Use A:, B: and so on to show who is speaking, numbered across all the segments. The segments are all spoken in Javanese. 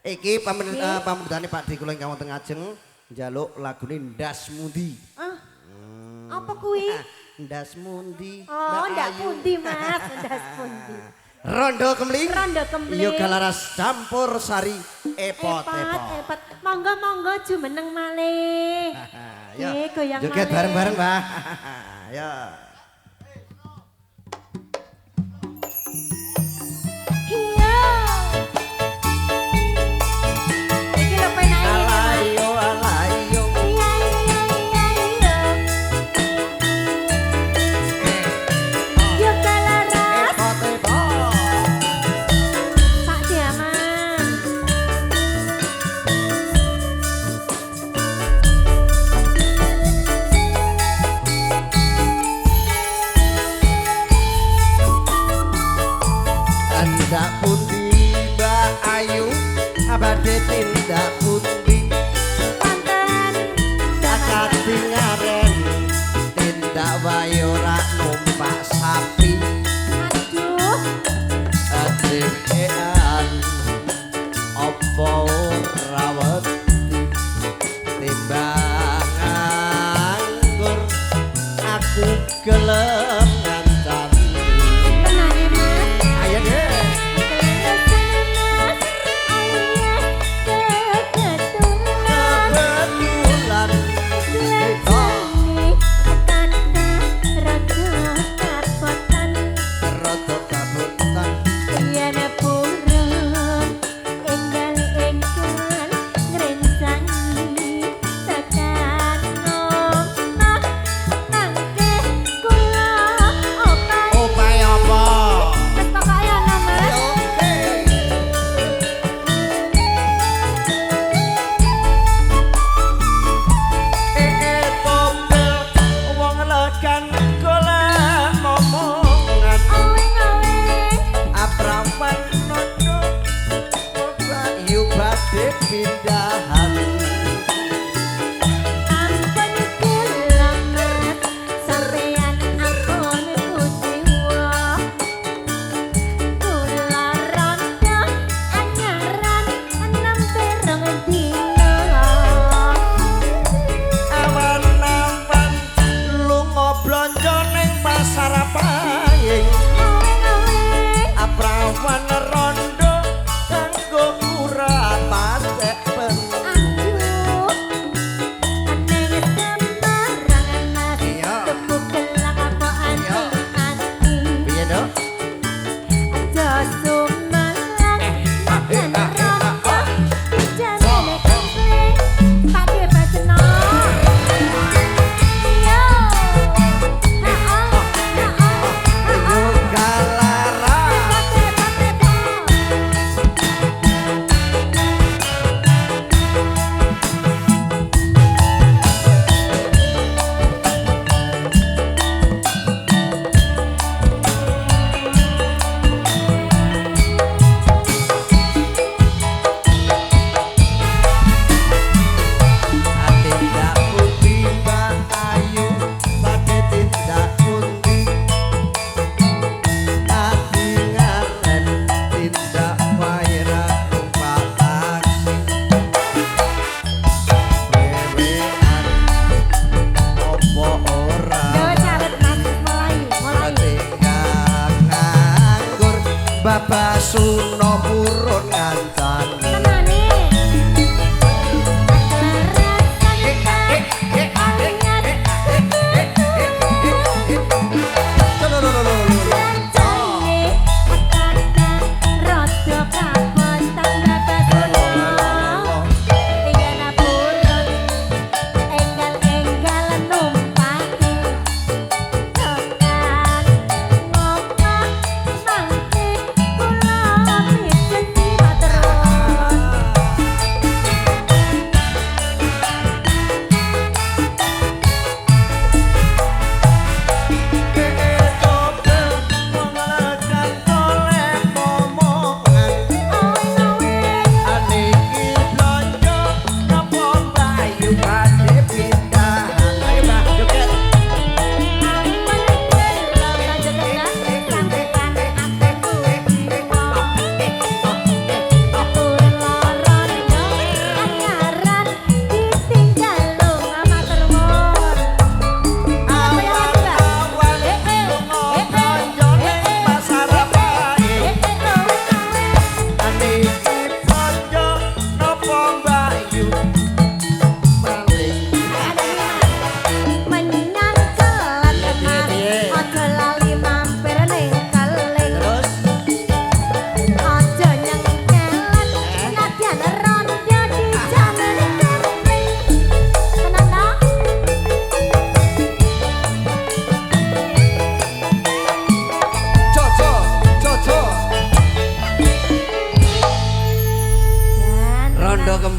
A: Iki pamundhutane Pak D kula ingkang wonten ngajeng njaluk lagune Ndas Mundi.
B: Ah. Apa kuwi?
A: Ndas Mundi.
B: Oh, ndak pundi, Mas, ndas pundi.
A: Rondo Kemling.
B: Rondo Kemling.
A: Yoga Laras campur sari epot epot.
B: Epot. Monggo monggo jumeneng malih.
A: Ya.
B: Nggih, goyang malih.
A: Joget bareng-bareng, Mbah. Ya.
B: Iya. Iki lho penake ngene, Mas.
A: Alayo alayo.
B: Iya iya iya iya. Yoga Laras.
A: Epot epot.
B: Pak Diaman.
A: Tindak pundi Mbak Ayu abade tindak pundi
B: Wonten
A: katingaren tindak wae ora numpak sapi.
B: Aduh.
A: Dhewean apa ora wedi timbang nganggur aku gelem ngancani.
B: Tenane, Mas.
A: Ayo deh.
B: Kelarasan, Mas, alias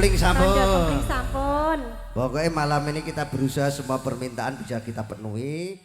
A: kempling sampun.
B: Rondo kempling sampun.
A: Pokoknya malam ini kita berusaha semua permintaan bisa kita penuhi.